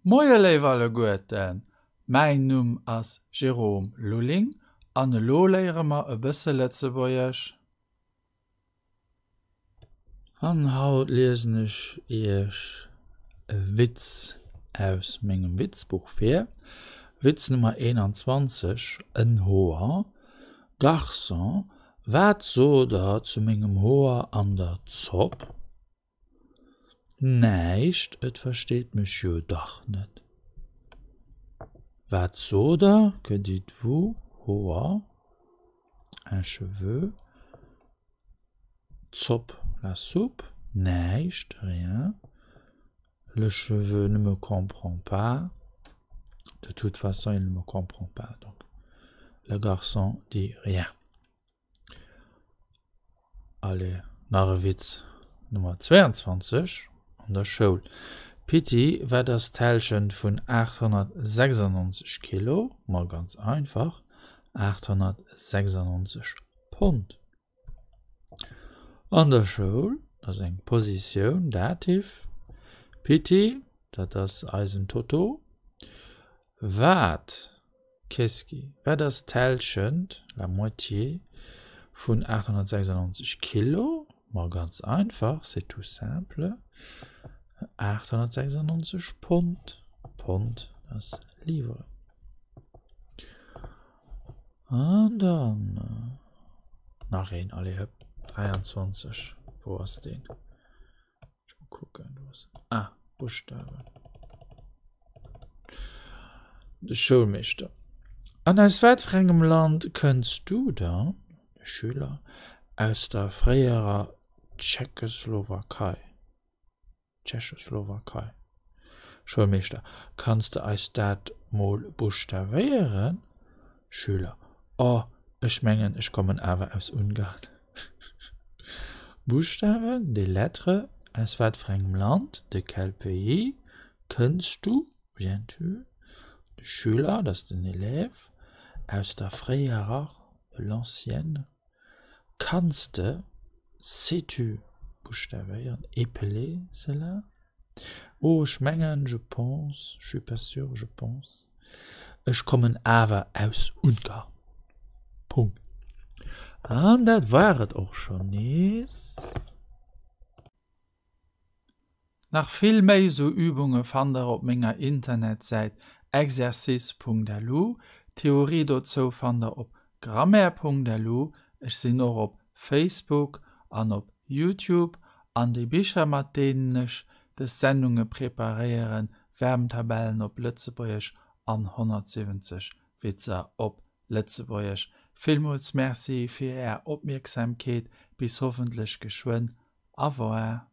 Moie léif alleguerten, mäin Numm ass Jérôme Lulling an elo léiere mer e bësse Lëtzebuergesch. An haut liesen ech iech e Witz aus mengem Witzbuch vir. Witz Nummer 21, En Hoer. Garçon, wat sot der zu mengem Hoer an der Zopp? Näischt, et versteet mech jo dach net. Wat sot der? Que dites-vous? Hoer, un cheveu, Zopp, la soupe, näischt, rien, le cheveu ne me comprend pas, de toute façon il ne me comprend pas, donc le garçon dit rien. Allez, nach e Witz, Nummer 22 an der Schoul. Pitti, wat ass d'Hälschent vun 896 Kilo? Ma ganz einfach, 896 Pond. An der Schoul, dat ass eng Positioun, Dativ. Pitti, dat ass eisen Toto. Wat Qu'est-ce qui? Wat ass d'Hälschent, la moitié, vun 896 Kilo? Ma ganz einfach, c'est tout simple, 896 Pond. Pond ass Livre. An dann nach een, allez hëpp, 23, wou ass deen? Kucken, wo ass en? Ah, Buschtawen. De Schoulmeeschter. An aus wat fir engem Land kënns du dann? De Schüler. Aus der fréierer Tschechoslowakei. Tschechoslowakei. Schoulmeeschter. Kanns de eis dat mol buschtawéieren? Schüler. Oh, ech mengen, ech kommen awer aus Ungarn. Buschtawen, des Lettres, aus wat fir engem Land, de quel pays, kënns du, viens-tu, de Schüler, dat ass den Élève, aus der fréierer, de l'ancienne, kanns de, sais-tu, buschtawéieren, épeler cela? Oh, ech mengen, je pense, je suis pas sûr, je pense, ech kommen awer aus Ungarn. Punkt. An dat war et och schonn nees. Nach vill méi sou Übunge fannt der op menger Internetsäit exercice.lu. D'Theorie dozou fannt der op grammaire.lu. Ech sinn och op Facebook an op Youtube an déi Bicher mat deenen ech des Sendunge preparéieren, Verbentabellen op Lëtzebuergesch an 170 Witzer op Lëtzebuergesch. Villmools Merci fir är Opmierksamkeet, bis hoffentlech geschwënn. Au revoir.